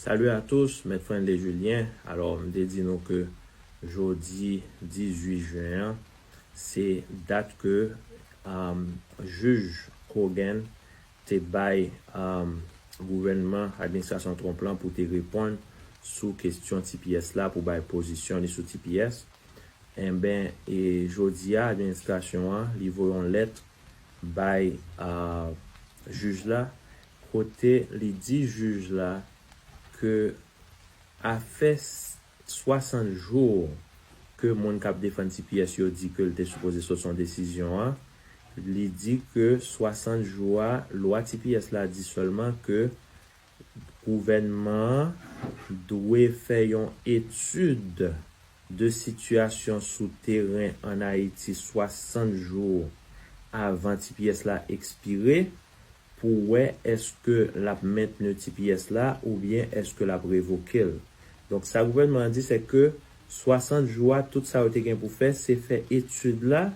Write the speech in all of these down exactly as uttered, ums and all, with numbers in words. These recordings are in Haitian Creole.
Salut à tous, Mèt Frandley Julien. Alò, m te di nou ke jodi dizuit jen an, se dat ke um, jij Kogan te bay um, gouvènman administrasyon Trump lan pou te reponn sou kesyon T P S la, pou bay pozisyon li sou T P S. Enben, e jodi a, administrasyon an, li voye yon lèt bay a jij la, kote li di jij la ke afè swasant jou ke moun k ap defann T P S yo di ke l te sipoze sot sou yon desizyon an, li di ke swasant jou a, lwa T P S la di sèlman ke gouvènman an dwe fè yon etid de sitiyasyon sou teren ann Ayiti swasant jou avan T P S la ekspire pou wè èske l ap mentni T P S la oubyen èske l ap revoke l. Donk, sa gouvènman an di, se ke swasant jou a, tout sa yo te gen pou fè, se fè etid la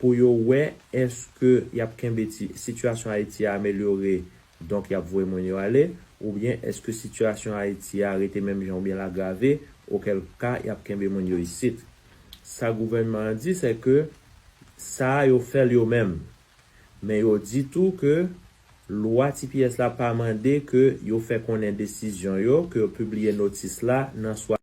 pou yo wè èske y ap kenbe ti, sitiyasyon Ayiti a amelyore, donk y ap voye moun yo ale, oubyen èske sitiyasyon Ayiti a rete menm jan oubyen l agrave, okèl ka y ap kenbe moun yo isit. Sa gouvènman an di, se ke sa a yo fè l yo menm. Men yo di tou ke lwa T P S la pa mande ke yo fè konnen desizyon yo, ke yo pibliye notis la nan swa